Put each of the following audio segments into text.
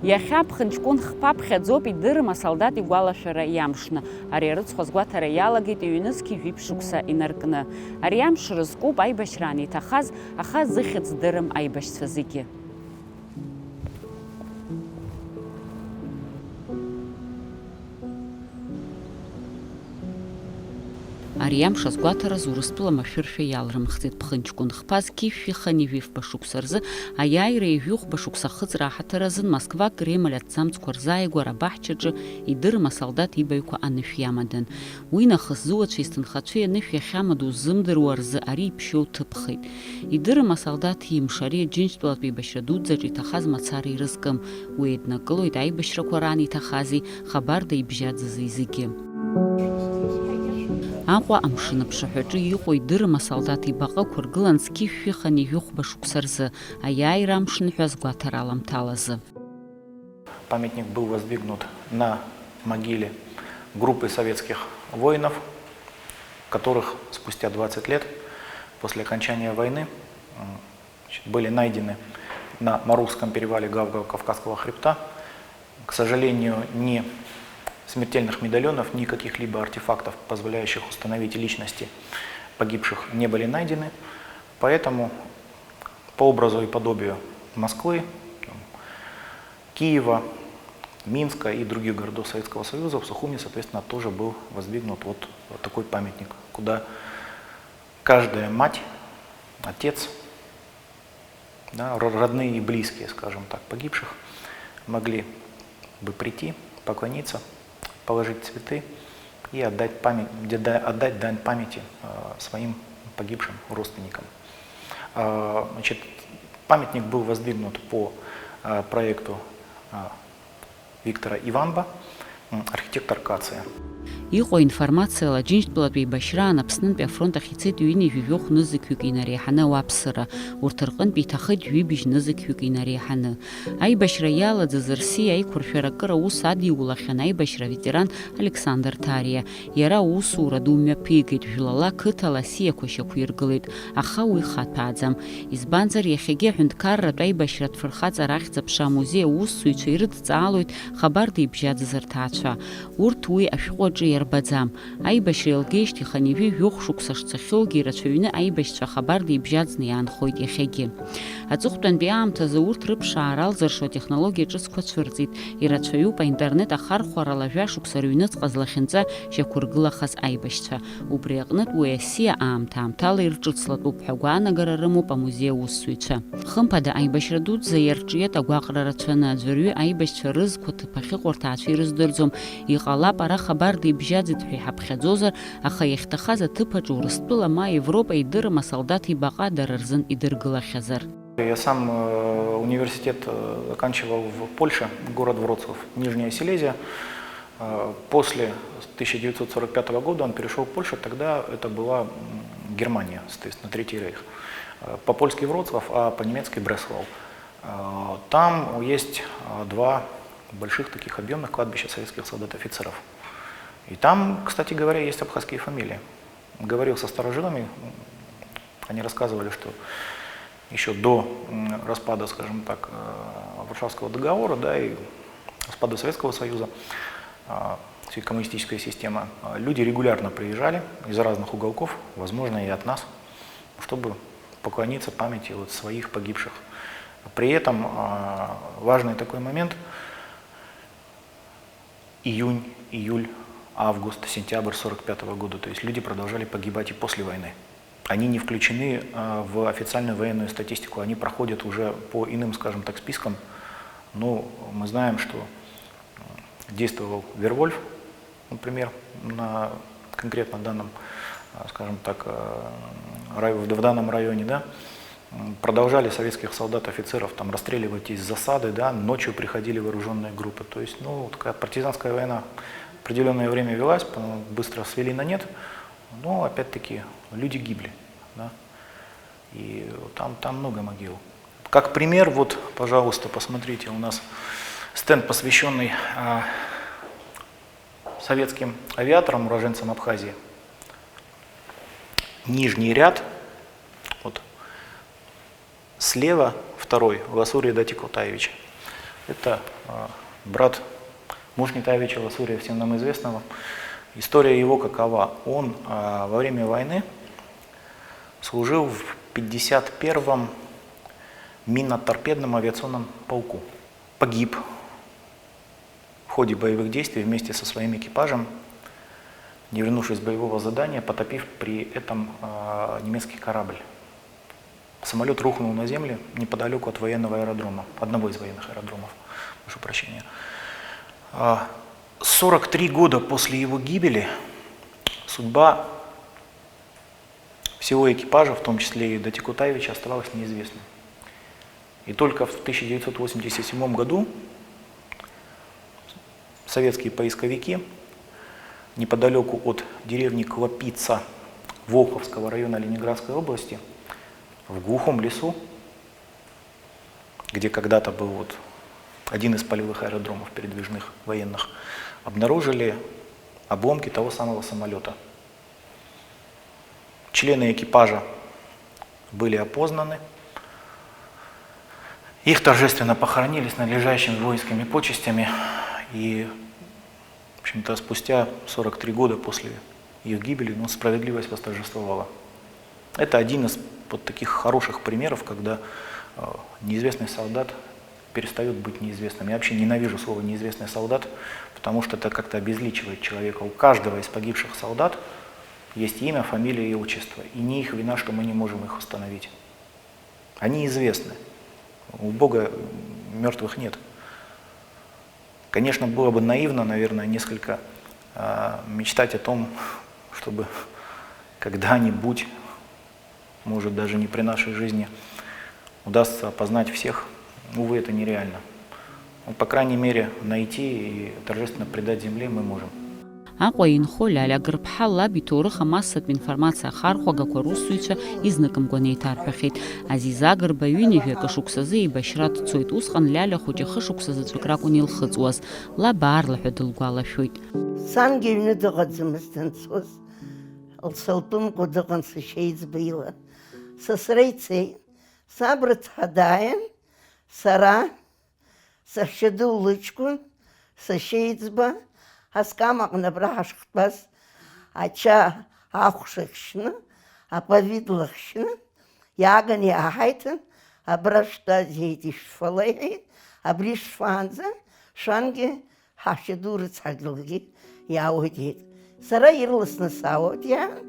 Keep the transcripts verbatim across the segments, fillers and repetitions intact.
Иахьа ԥхынҷкәын хԥа ԥхьаӡоуп идырым асолдаҭ игәалашәара иамшны. Ари арыцхә азгәаҭара иалагеит ҩнызқь жәиԥшь шықәса инаркны. Ари амш рызкуп аибашьра аниҭахаз, аха зыхьӡ дырым аибашьцәа зегьы. Ари амш азгәаҭараз Урыстәыла машәыршәа иалрымхӡеит. Ԥхынҷкәын хԥа зқьи жәшәи хынҩажәи фба шықәса рзы аиааира ҩажәи хәба шықәса ахыҵра аҳаҭыр азын Москва Кремль аҭӡамцқәа рзааигәара абаҳчаҿы идырым асолдаҭ ибаҩқәа анышә иамадан. Уи нахыс зуацәеи зҭынхацәеи анышә иахьамадоу ззымдыруа рзы ари иԥшьоу ҭыԥхеит. Идырым асолдаҭ имш, ари Аџьынџьтәылатә еибашьра дуӡӡаҿ иҭахаз мацара ирызкым. Уи еиднакылоит аибашьрақәа раан иҭахази, хабарда ибжьаӡызи зегьы. Аҟәа амшын аԥшаҳәаҿы иҟоу идырым асолдаҭ ибаҟа ықәыргылан зқьи жәшәи хынҩажәи хәба шықәса рзы, аиааира амшын ҳәа азгәаҭара аламҭалазы. Памятник был воздвигнут на могиле группы советских воинов, которых спустя двадцать лет после окончания войны, м, значит, были найдены на Марусском перевале Гавгав-Кавказского хребта. К сожалению, ни смертельных медальонов, ни каких-либо артефактов, позволяющих установить личности погибших, не были найдены. Поэтому по образу и подобию Москвы, там, Киева, Минска и других городов Советского Союза в Сухуми, соответственно, тоже был воздвигнут вот, вот такой памятник, куда каждая мать, отец, да, ро-, родные и близкие, скажем так, погибших могли бы прийти, поклониться, положить цветы и отдать память, де-, да-, отдать дань памяти, э, своим погибшим родственникам. Э, значит, памятник был воздвигнут по, э, проекту, э, Виктора Иванба, м, архитектор Кация. Иҟоу аинформациала, Аџьынџьтәылатә еибашьраан Аԥснынтәи афронт ахь ицеит ҩынҩажәи жәохә нызқьҩык инареиҳаны ауааԥсыра, урҭ рҟынтә иҭахеит жәибжь нызқьҩык инареиҳаны. Аибашьра иалаӡыз Рсиа аиқәыршәара акыр аус адиулахьан аибашьра аветеран Александр Ҭариа. Иара аусура ду мҩаԥигеит, жәлала, қыҭала асиақәа шьақәиргылеит, аха уи хаҭәааӡам. Избанзар, иахьагьы аҳәынҭқарратә аибашьратә фырхаҵара ахьӡ-аԥша амузеи аусзуҩцәа ирыдҵаалоит хабарда ибжьаӡыз рҭаацәа. Урҭ уи ашәҟәы аҿы иарбаӡам. Аибашьра еилгеижьҭеи хынҩажәи жәохә шықәса шцахьоугьы, ирацәаҩны аибашьцәа хабарда ибжьаӡны иаанхоит иахьагьы. Аҵыхәтәантәи аамҭазы урҭ рыԥшаара алзыршо атехнологиа ҿыцқәа цәырҵит. Ирацәаҩуп аинтернет ахархәарала жәа шықәса рыҩныҵҟа злахьынҵа шьақәыргылахаз аибашьцәа. Убри аҟнытә уи асиа аамҭа-аамҭала ирҿыцлатәуп ҳәа агәаанагара рымоуп амузеи аусзуҩцәа. Хымԥада, аибашьра дуӡӡа иарҿиеит агәаҟра рацәаны, аӡәырҩы аибашьцәа рызқәа ҭыԥ ахьыҟоу рҭаацәа ирыздырӡом. Иҟалап, ара хабарда ибжьаӡит ҳәа иҳаԥхьаӡозар, аха иахьҭахаз аҭыԥ аҿы Урыстәыла ма Европа идырым асолдаҭ ибаҟа дара рзын идыргылахьазар. Я сам, э, университет, э, заканчивал в Польше, город Вроцлав, Нижняя Силезия. Э, после тысяча девятьсот сорок пятого года он перешёл в Польшу, тогда это была, м, Германия, соответственно, Третий Рейх. Э, по-польски Вроцлав, а по-немецки Бреслау. Э, там есть, э, два больших таких объёмных кладбища советских солдат-офицеров. И там, кстати говоря, есть абхазские фамилии. Говорил со старожилами, м, они рассказывали, что ещё до, м, распада, скажем так, э, Варшавского договора, да, и распада Советского Союза, а, всей коммунистической системы, а, люди регулярно приезжали из разных уголков, возможно, и от нас, чтобы поклониться памяти вот своих погибших. При этом, а, важный такой момент, июнь, июль, август, сентябрь сорок пятого года, то есть люди продолжали погибать и после войны. Они не включены, а, в официальную военную статистику, они проходят уже по иным, скажем так, спискам. Ну, мы знаем, что, м, действовал Вервольф, например, на конкретно данном, а, скажем так, э, рай-, в, в данном районе, да, м, продолжали советских солдат, офицеров там расстреливать из засады, да, ночью приходили вооружённые группы. То есть, ну, такая партизанская война определённое время велась, потом быстро свели на нет, но опять-таки люди гибли, да, и там, там много могил. Как пример, вот, пожалуйста, посмотрите, у нас стенд, посвящённый, а, советским авиаторам, уроженцам Абхазии. Нижний ряд, вот, слева второй, Васурий Датикутаевич. Это а, брат Мушнитаевича Ласурия, всем нам известного. История его какова? Он а, во время войны служил в пятьдесят первом миноторпедном авиационном полку. Погиб в ходе боевых действий вместе со своим экипажем, не вернувшись с боевого задания, потопив при этом а, немецкий корабль. Самолет рухнул на землю неподалеку от военного аэродрома, одного из военных аэродромов, прошу прощения. А, сорок три года после его гибели судьба всего экипажа, в том числе и Дати Кутаевича, оставалась неизвестной. И только в тысяча девятьсот восемьдесят седьмом году советские поисковики неподалеку от деревни Клопица Волховского района Ленинградской области в глухом лесу, где когда-то был вот один из полевых аэродромов передвижных военных, обнаружили обломки того самого самолета. Члены экипажа были опознаны. Их торжественно похоронили с надлежащими воинскими почестями. И, в общем-то, спустя сорок три года после их гибели, ну, справедливость восторжествовала. Это один из вот таких хороших примеров, когда э, неизвестный солдат перестает быть неизвестным. Я вообще ненавижу слово «неизвестный солдат», потому что это как-то обезличивает человека. У каждого из погибших солдат есть имя, фамилия и отчество. И не их вина, что мы не можем их установить. Они известны. У Бога мертвых нет. Конечно, было бы наивно, наверное, несколько а, мечтать о том, чтобы когда-нибудь, может, даже не при нашей жизни, удастся опознать всех. Увы, это нереально. Но, по крайней мере, найти и торжественно предать земле мы можем. Аҟәа инхо Лиалиа Гырԥҳа лаб иҭоурых амассатә информациа ахархәагақәа русзуҩцәа изныкымкәа неиҭарҳәахьеит. Азиз Агрба ҩынҩажәи акы шықәсазы еибашьра дцоит. Усҟан Лиалиа хәыҷы хышықәса заҵәык ракәын илхыҵуаз. Лаб аарлаҳәа дылгәалашәоит. Сангьы аҩны дыҟаӡамызт данцоз, лцалтәымкәа дыҟан сашьа еиҵбы ила. Сасра ицеит. Саб рыцҳа дааин, сара, сашьа ду лыҷкәын, сашьа еиҵбы, аскам аҟны абра ҳашхтәаз, ача ахәша хьшьны, аповидло хьшьны, иааганы иааҳаиҭан, абра шәтәа, зеит, ишәфала, иҳәеит, абри шәфаанӡа, шәангьы ҳашьа ду рыцҳагьы лгьы иаауеит, иҳәеит. Сара ирласны саауеит, иаҳәан,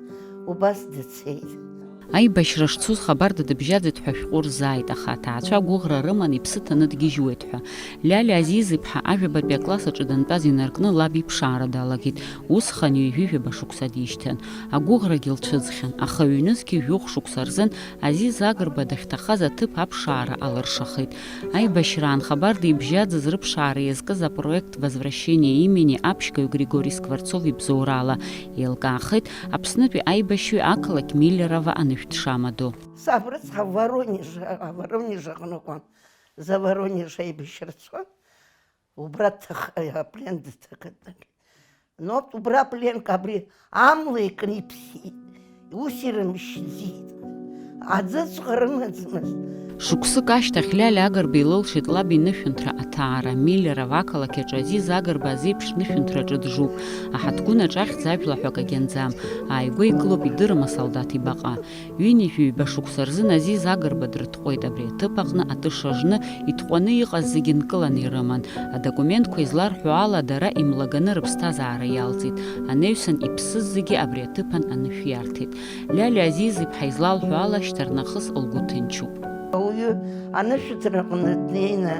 убас дцеит. Аибашьра шцоз хабарда дыбжьаӡит ҳәа шәҟәы рзааит, аха аҭаацәа агәыӷра рыман иԥсы ҭаны дгьежьуеит ҳәа. Лиалиа Азиз-иԥҳа ажәабатәи акласс аҿы дантәаз инаркны лаб иԥшаара далагеит. Усҟан ҩажәи жәаба шықәса дишьҭан. Агәыӷрагьы лцәыӡхьан, аха ҩнызқьи жәохә шықәса рзын Азиз Агрба дахьҭахаз аҭыԥ аԥшаара алыршахеит. Аибашьраан хабарда ибжьаӡыз рыԥшаара иазкыз апроект Возвращение имени аԥшьгаҩ Григори Скворцов ибзоурала еилкаахеит Аԥснытәи аибашьҩы ақалақь Миллерово анышә дшамадоу. Саб рыцҳа Воронеж, Воронеж аҟны акәын. Заворонеж аибашьра цон. Убра дҭах-, аплен дҭакын. Но убра апленка абри амла икны иԥсит. Ус ирымшьӡеит. Аӡыҵәҟьа рымаӡамызт. Шықәсык ашьҭахь Лиалиа Агрба илылшеит лаб инышәынҭра аҭаара. Миллерово ақалақь аҿы Азиз Агрба азеиԥш нышәынҭраҿы джуп. Аҳаҭгәын аҿы ахьӡ ажәлаҳәак агьанӡам. Ааигәа игылоуп идырым асолдаҭ ибаҟа. Ҩынҩажәи ҩба шықәса рзын Азиз Агрба дрыҭҟәеит абри аҭыԥ аҟны атыша жны, итҟәаны иҟаз зегьы нкыланы ирыман. Адокументқәа изларҳәо ала, дара имлаганы рыԥсҭазаара иалҵит. Анаҩсан иԥсыз зегьы абри аҭыԥан анышә иарҭеит. Лиалиа Азиз-иԥҳа излалҳәо ала, шьҭарнахыс лгәы ҭынчуп. Ауаҩы анышәынҭраҟны днеины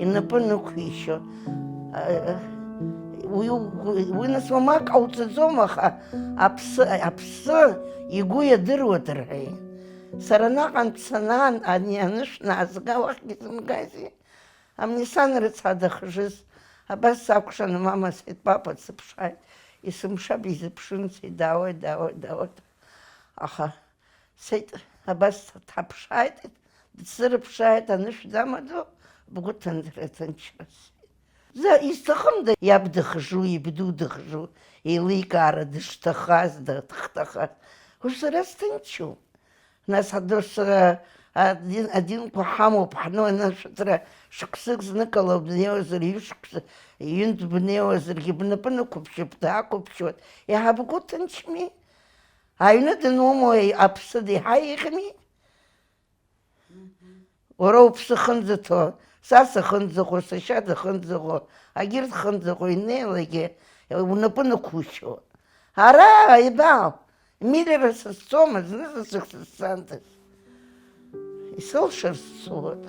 инапы нықәишьо, уи, уи нас уамак ҟауҵаӡом, аха аԥсы, аԥсы игәы иадыруа дырҳәеит. Сара анаҟа санаан, ани анышә наазга, уахьгьы сымгази. Амнисан рыцҳа дахжыз, абас сакәшаны, мама, сҳәеит, папа дсыԥшааит, исымшап, изыԥшын, сҳәеит, даауеит, даауеит, даауеит. Аха, сҳәеит, абас дҳаԥшааит, дсырыԥшааит, анышә дамадоу, бгәы ҭандра, ҭынчра, сҳәеит. За, исҭахымда иаб дыхжу, ибду дыхжу, еиликаара дышҭахаз, дахҭахаз. Уажә сара сҭынчуп. Нас адос, э, Адин, адинқәа ҳамоуп, ҳну анышәынҭра шықәсык зныкала бнеиуазар, ҩышықәса, ҩынтә бнеиуазаргьы бнапы нықәыбшьып, даақәыбшьуеит, иаҳа бгәы ҭынчми? Аҩны данумоу аԥсы деиҳа еиӷьми? Уара уԥсы хынӡаҭоу, са сахынӡаҟоу, сашьа дахынӡаҟоу, агьырҭ хынӡаҟоу инеилагьы унапы нықәушьуа. Ара, ибаау, Миллера сызцома, зны заҵәык сызцандаз. Исылшар сцоит.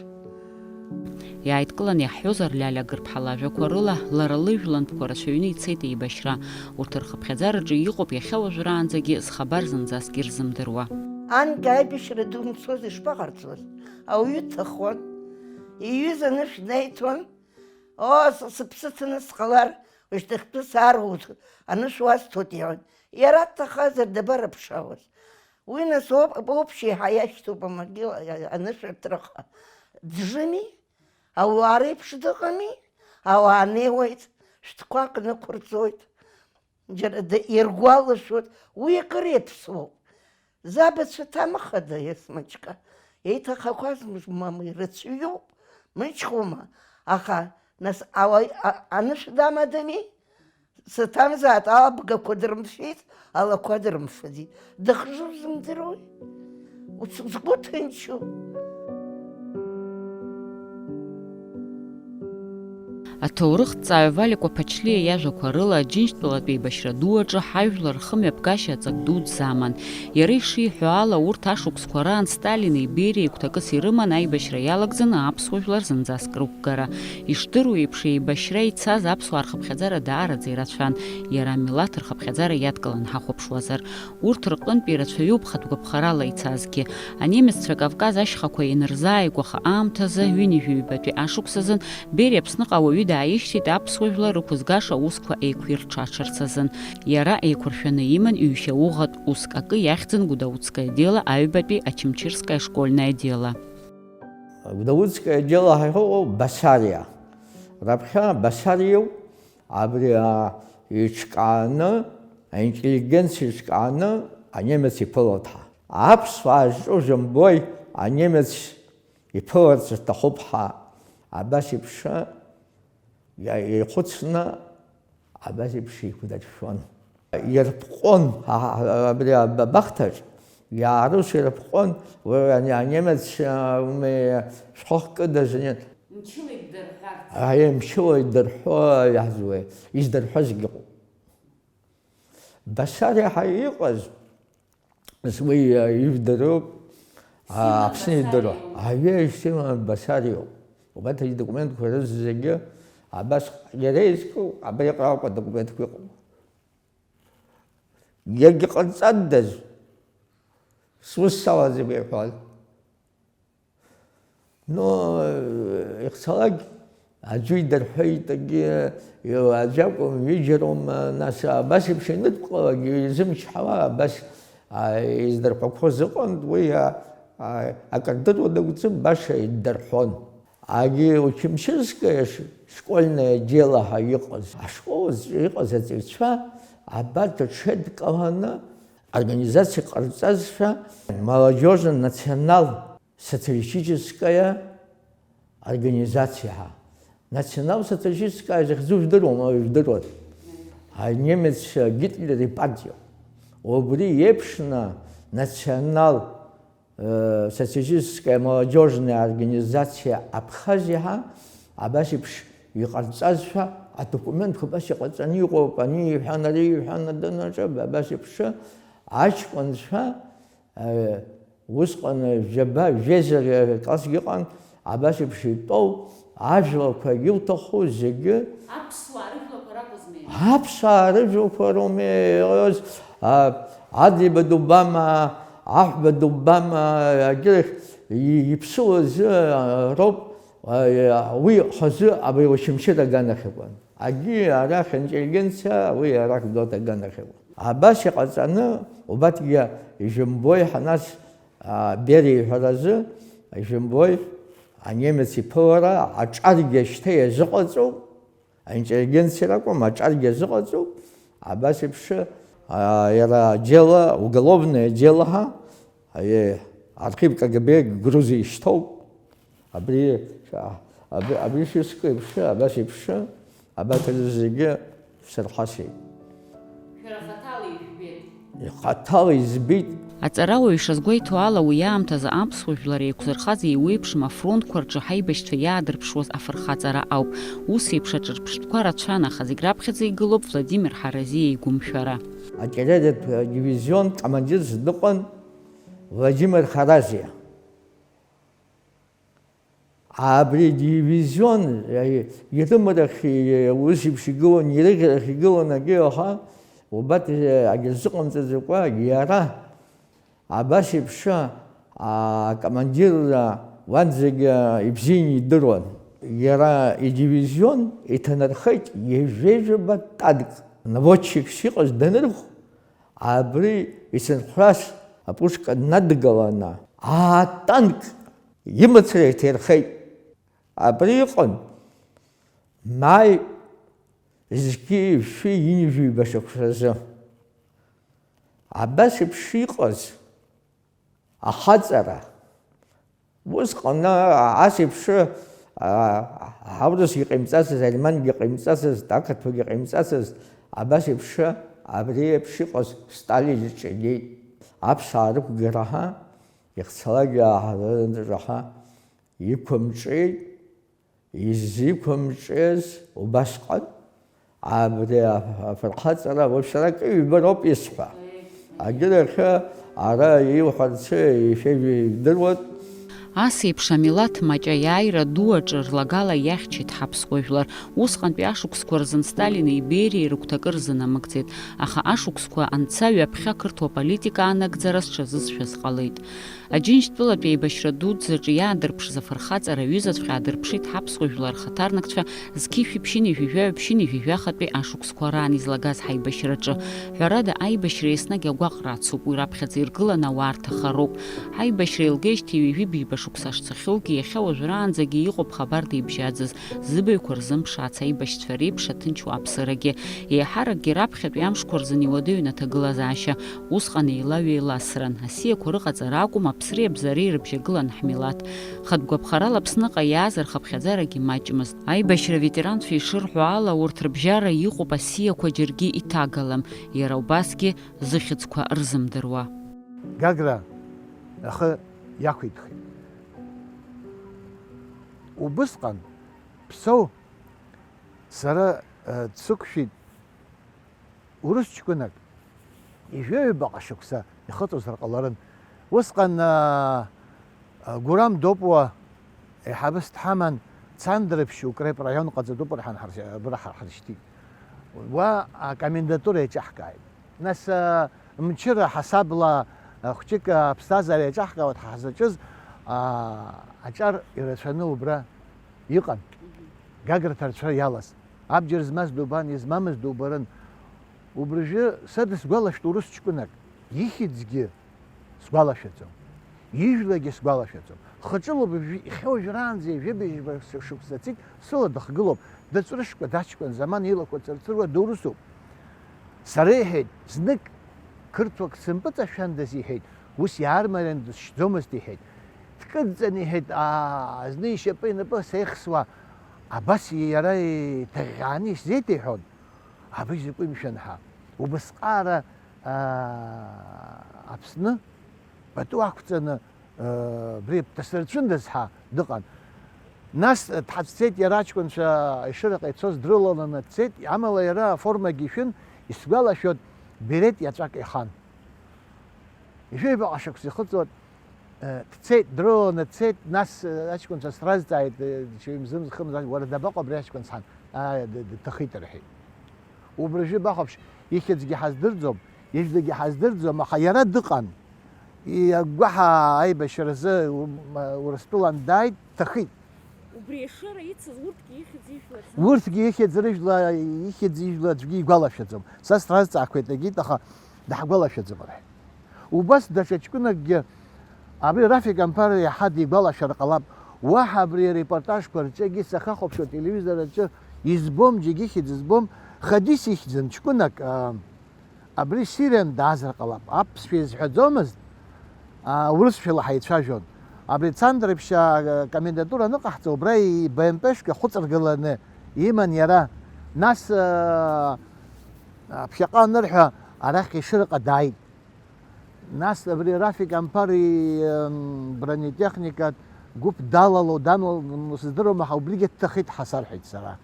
Иааидкыланы иаҳҳәозар, Лиалиа Гырԥҳа лажәақәа рыла, лара лыжәлантәқәа рацәаҩны ицеит еибашьра. Урҭ рхыԥхьаӡараҿы иҟоуп иахьа уажәраанӡагьы зхабар зынӡаск ирзымдыруа. Анкьа аибашьра ду мцоз ишԥаҟарҵоз? Ауаҩы дҭаххон. Иҩыза анышә днаиҭон. Оо, сы-, сыԥсы ҭаны сҟалар, ушьҭахьтәы саарут, анышә уасҭоит, иҳәон. Иара дҭахазар дабарыԥшаауаз? Уи нас оуп, общий еиҳа иашьҭоуп амогила, анышә аҭраха. Ӡәӡәами? Ауаа реиԥш дыҟами? Ауаа неиуеит, шәҭқәак нықәырҵоит. Џьара д-, иргәалашәоит, уи акыр иаԥсуоуп. Забацәа ҭамхада, есмаҷка? Еиҭахақәаз мыш-, мамеи рацәаҩуп, мыҷхәума? Аха, нас, ауаҩ, а-, анышә дамадами? Саҭамзааит, абгақәа дырмфеит, алақәа дырмфаӡеит. Дыхжу зымдыруеи? Уц-, згәы ҭынчу. Аҭоурыхҭҵааҩ Валикәа Ԥачлиа иажәақәа рыла, Аџьынџьтәылатә еибашьра ду аҿы ҳажәлар рхымҩаԥгашьа аҵак дуӡӡа аман. Иара ишиҳәо ала, урҭ ашықәсқәа раан Сталини Бериеи гәҭакыс ирыман аибашьра иалагӡаны аԥсуа жәлар зынӡаск рықәгара. Ишдыру еиԥш, еибашьра ицаз аԥсуаа рхыԥхьаӡара даараӡа ирацәан, иара амилаҭ рхыԥхьаӡара иадкыланы ҳахәаԥшуазар. Урҭ рҟынтә ирацәаҩуп хатә гәаԥхарала ицазгьы. Анемеццәа Кавказ ашьхақәа ианырзааигәаха аамҭазы, ҩынҩажәи ҩбатәи ашықәс азын, Бериа Аԥсныҟа ауаҩы дааишьҭит аԥсуа жәлар рықәызгаша аусқәа еиқәирҽаҽарц азын. Иара еиқәыршәаны иман ҩышьа уӷатә уск, акы иахьӡын Гәдоуцкое дело, аҩбатәи Очамчырское школьное дело. Гәдоуцкое дело ҳәа иҟоуп Басариа. Раԥхьа Басариоуп. Абри, а, иҿкааны, аинтеллигенциа иҿкааны анемец иԥылоит ҳәа. Аԥсуаа зҿу жәымбои, анемец иԥыларц рҭахуп ҳәа. Абас еиԥш иа-, ихәыцны, абас еиԥш еиқәдыршәон. Ирыпҟон, а, а, абри аб-, абахҭаҿ, иаарус ирыпҟон, уи ани-, анемец, а, уми, шәҟәык кыдыз, не- Мчыла иддырҳәарц. Аиеи, мчыла иддырҳәо иаҳзуеи, издырҳәозгьы ыҟоуп. Басариа ҳәа иҟаз, нас уи, а, ижәдыруп, а, Сима Аԥсны идыруа. Басариа. Аиеи, Сима Басариа. Убарҭ идокументқәа рызегьы абас иара изку, абри аҟара акәын адокументқәа иҟоу. Иагьҟарҵандаз, сус салаӡам иҳәон. Ну, ихцалак, аӡәы идырҳәеит, егьи, аӡәы акәым, ҩыџьа роума, нас, абас еиԥш ианытәқәалак, изымчҳауа, абас, а, издырҳәақәоз ыҟан, уи, а, а, акыр дыруадаҩӡам, баша иддырҳәон. Агьи Очамчырское ш-, школьное дело ҳәа иҟаз, ашкол аҿы иҟаз аҵаҩцәа абарҭ рҽеидкыланы организациа ҟарҵазшәа, молодёжно-национал-социалистическая организациа ҳәа. Национал-социалистическая захьӡу жәдыруама, жәдыруада? Анемец Гитлер ипартиа. Убри еиԥшны национал- социалистическая молодёжная организациа Абхазиа ҳәа абас еиԥш иҟарҵазшәа адокументқәа абас иҟаҵаны иҟоуп, ани иҳәан, ари иҳәан, адәанаҿы абас еиԥш аҷкәынцәа, э, усҟан жәаба, жәеиза классгьы ыҟан, абас еиԥш итәоу ажәларқәа иуҭаху зегьы. Аԥсуаа рыжәлақәа ракәызма? Аԥсуаа рыжәлақәа роуми, а, Адиба дубама, Аҳәба дубама, агьырахь и-, иԥсуа азы, а, роуп, а, уи хазы абри Очамчыра аганахь акәын. Агьи арахь интеллигенциа, уи арахь Гәдоуҭа аганахь акәын. Абас иҟаҵаны, убарҭгьы ижәымбои ҳәа нас, а, Бериа иҳәаразы, ижәымбои, анемец иԥылара аҿаргьы шьҭа иазыҟаҵоуп, аинтеллигенциа ракәым, аҿаргьы иазыҟаҵоуп, абас еиԥш, а, иара дело, уголовное дело ҳәа, аиеи, Архив К Г Б Грузиа ишьҭоуп. Абри, абри, абри шәыск еиԥш, абас еиԥш, абарҭ зегьы шәсырҳасит. Шәара хаҭала ижәбеит. Ихаҭала избеит. Аҵарауаҩ ишазгәеиҭо ала, уи аамҭазы аԥсуа жәлар еиқәзырхаз еиуеиԥшым афронтқәа рҿы ҳаибашьцәа иаадырԥшуаз афырхаҵара ауп. Ус еиԥш аҿырԥштәқәа рацәан, аха зегь раԥхьаӡа игылоуп Владимир Ҳаразиа игәымшәара. Аҷарератә дивизион командирс дыҟан Владимир Ҳаразиа. Абри дивизион, э, ирымарахь, э, ус еиԥш игылон, ирыӷьарахь игылон, акгьы, аха убарҭ, э, акгьы рзыҟамҵаӡакәа, иара абас еиԥш, а, акомандирра уанӡагьы ибзианы идыруан. Иара идивизион иҭанархеит ҩажәа-ҩажәаба танк. Наводчикс иҟаз данырхә, абри ицынхәрас апушка надгаланы, атанк имацара иҭаирхеит. Абри иҟан маи зқьи жәшәи ҩынҩажәи ҩба шықәсазы. Абас еиԥш иҟаз ахаҵара, усҟан ас еиԥш, а, аурысгьы ҟаимҵацызт, аермангьы ҟаимҵацызт, ақырҭуагьы ҟаимҵацызт, абас еиԥш абри еиԥш иҟаз Сталин иҿы игеит. Аԥсуаа рықәгара ҳәа, ихцалакгьы ааҳарантәаҿаҳа иқәымҿиеит, иззиқәымҿиаз убасҟан, абри афырхаҵара уажә сара акы ҩба роуп исҳәа. Агьырахьы ара иуҳәарц ишәеижәдыруан. Ас еиԥш амилаҭ маҷ аиааира ду аҿы рлагала иахьчеит ҳаԥсуа жәлар. Усҟантәи ашықәсқәа рзын Сталини Бериеи рыгәҭакы рзынамыгӡеит, аха ашықәсқәа анца ҩаԥхьа ақырҭуа политика анагӡара зҽазызшәаз ҟалеит. Аџьынџьтәылатәи аибашьра дуӡӡаҿы иаадырԥшыз афырхаҵара аҩызаҵәҟьа аадырԥшит ҳаԥсуа жәлар рхаҭарнакцәа зқьи жәшәи ԥшьынҩажәи жәаҩа ԥшьынҩажәи жәаха-тәи ашықәсқәа раан излагаз ҳаибашьраҿы. Ҳәарада, аибашьра еснагь агәаҟра ацуп, уи раԥхьаӡа иргыланы ауаа рҭахароуп. Ҳаибашьра еилгеижьҭеи ҩажәи быжьба шықәса шцахьоугьы, иахьа уажәраанӡагьы иҟоуп хабарда ибжьаӡыз, зыбаҩқәа рзымԥшаац аибашьцәа реиԥш аҭынч уааԥсырагьы. Еиҳаракгьы раԥхьатәи амшқәа рзын иуадаҩын аҭагылазаашьа. Усҟан еилаҩеиласран, асиақәа рыҟаҵара акәым, аԥсреи абзареи ирыбжьагылан ҳмилаҭ. Хатә гәаԥхарала Аԥсныҟа иааз рхыԥхьаӡарагьы маҷмызт. Аибашьра аветеранцәа ишырҳәо ала, урҭ рыбжьара иҟоуп асиақәа џьаргьы иҭагалам, иара убасгьы зыхьӡқәа рзымдыруа. Гагра ахы иақәиҭхеит. Убысҟан Ԥсоу сара, э, дсықәшәеит. Урыс ҷкәынак, ижәаҩбаҟа шықәса ихыҵуазар ҟаларын. Усҟан, аа, Гурам Допуа еиҳабыс дҳаман, Цандрыԥшь укрепраион ҟаҵатәуп рҳәан, ҳарс-, абра ҳар-, ҳаршьҭит. Уа акомендатура еиҿаҳкааит. Нас, аа, мчыра ҳасабла, аа, хәҷык, аа, аԥсҭазаара еиҿаҳкаауеит ҳа ҳзаҿыз, аа, аҿар ирацәаны убра иҟан. Гагра ҭарцәра иалаз. Абџьар змаз дубан, измамыз дубарын. Убрыжәы са дысгәалашәт урыс ҷкәынак, ихьӡгьы сгәалашәаӡом, ижәлагьы сгәалашәаӡом. Хаҿылоуп, уажәы, иахьа уажәраанӡа ҩажәи быжьба шықәса ҵит, сыла дыхгылоуп, дыҵәрышкәа, даҷкәын, замана илақәа цырцыруа дурысуп. Сара, иҳәеит, знык қырҭуак сымпыҵашәандаз, иҳәеит, ус иаармариан дысшьӡомызт, иҳәеит. Дкыдҵан, иҳәеит, аа, зны ишьапы инапы сеихсуа, абас иара иҭаӷьӷьааны исзеиҭеиҳәон. Абри закәи, мшәан, ҳа? Убасҟаара, аа, Аԥсны пату ақәҵаны, аа, абри дҭасырцәындаз ҳа дыҟан. Нас дҳацәцеит, иара аҷкәынцәа Ешыраҟа ицоз дрылаланы дцеит, амала иара аформагьы ишәын, исгәалашәоит, берет иаҵәак ихан. Ижәеибаҟа шықәса ихыҵуан, э, дцеит, дрылаланы дцеит, нас, э, аҷкәынцәа сразҵааит, э, ҽаҩ мзымз-хымз, уара дабаҟоу абри аҷкәын, сан? Аа, д-, дҭахеит, рҳәеит. Убрыжәы бахәаԥш, ихьӡгьы ҳаздырӡом, ижәлагьы ҳаздырӡом, аха иара дыҟан. И-, агәгәаҳәа аибашьразы, у-, м-, Урыстәылан дааит, дҭахеит. Убри Ешыра ицыз урҭгьы ихьӡ-ижәла рзы? Урҭгьы ихьӡ-рыжәла, ихьӡ-ижәла аӡәгьы игәалашәаӡом. Са сразҵаақәеит, егьит, аха даҳгәалашәаӡом, рҳәеит. Убас даҽа ҷкәынакгьы, абри Рафик Амԥар иаҳа дигәалашәар ҟалап, уаҳа абри арепортажқәа рҿы егьи сахьахәаԥшуа ателевизор аҿы избом, џьегьы ихьӡ збом, Хадис ихьӡын ҷкәынак, аа, абри Сириан даазар ҟалап, аԥсшәа изҳәаӡомызт, урысшәала ҳаицәажәон. Абри Цандрыԥшь акомендатура аныҟаҳҵо, убра БМП-шк ахәыҵаргаланы иман иара. Нас, ԥхьаҟа анырҳәа, арахь Ешыраҟа дааит. Нас абри Рафик Амԥари, м, бронетехникатә гәыԥ далало, данало сыздыруам, аха убригьы дҭахеит ҳәа сарҳәеит сара.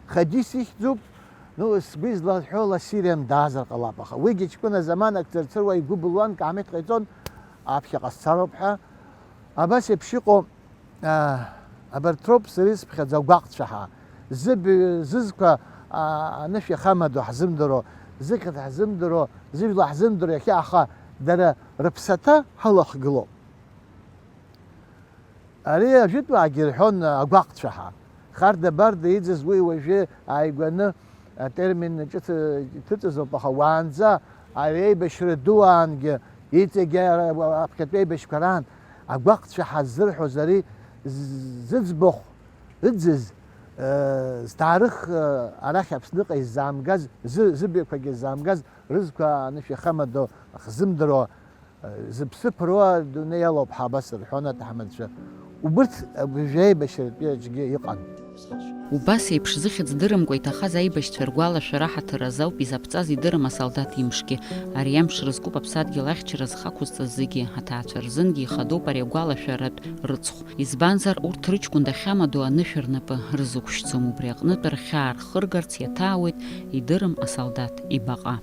Хадис ихьӡуп, ну, сгәы излаҳәо Ласириан даазар ҟалап, аха уигьы ҷкәына заманак цырцыруа игәы былуан, каамеҭ ҟаиҵон, аԥхьаҟа сцароуп ҳәа. Абас еиԥш иҟоу, аа, абарҭ роуп сара исԥхьаӡо агәаҟцәа ҳәа. Зыб-, зызқәа, аа, анышә иахамадоу ҳзымдыруа, зыхьӡ ҳзымдыруа, зыжәла ҳзымдыруа иахьа, аха дара рыԥсаҭа ҳалахгылоуп. Ари ажәытәуаагьы ирҳәон агәаҟцәа ҳәа. Харда-барда иӡыз уи уажәы ааигәаны атермин ҿыц иҭыҵызоуп, аха уаанӡа ари аибашьра дуаангьы, иҵегьы ара-, аԥхьатәи аибашьқәа раан агәаҟцәа ҳаззырҳәоз ари з-, зыӡбахә ыӡыз, э, зҭаарых, э, арахь Аԥсныҟа иззаамгаз, зы-, зыбаҩқәагьы ззаамгаз, рызқәа анышә иахамадо, ахзымдыруа, зыԥсы ԥыруа адунеи алоуп ҳәа абас рҳәон аҭаҳмадцәа. Убырҭ абыржәы аибашьратәи аҿгьы иҟан. Убас еиԥш зыхьӡ дырымкәа иҭахаз аибашьцәа ргәалашәара аҳаҭыр азы ауп изаԥҵаз идырым асолдаҭ имшгьы. Ари амш рызкуп аԥсадгьыл ахьчара зхы ақәызҵаз зегьы, аҭаацәа рзынгьы ихадоуп ари агәалашәаратә рыцхә. Избанзар, урҭ рыҷкәын дахьамадоу анышә рнапы рызықәшьӡом, убри аҟнытә рхьаа рхыргарц иаҭаауеит идырым асолдаҭ ибаҟа.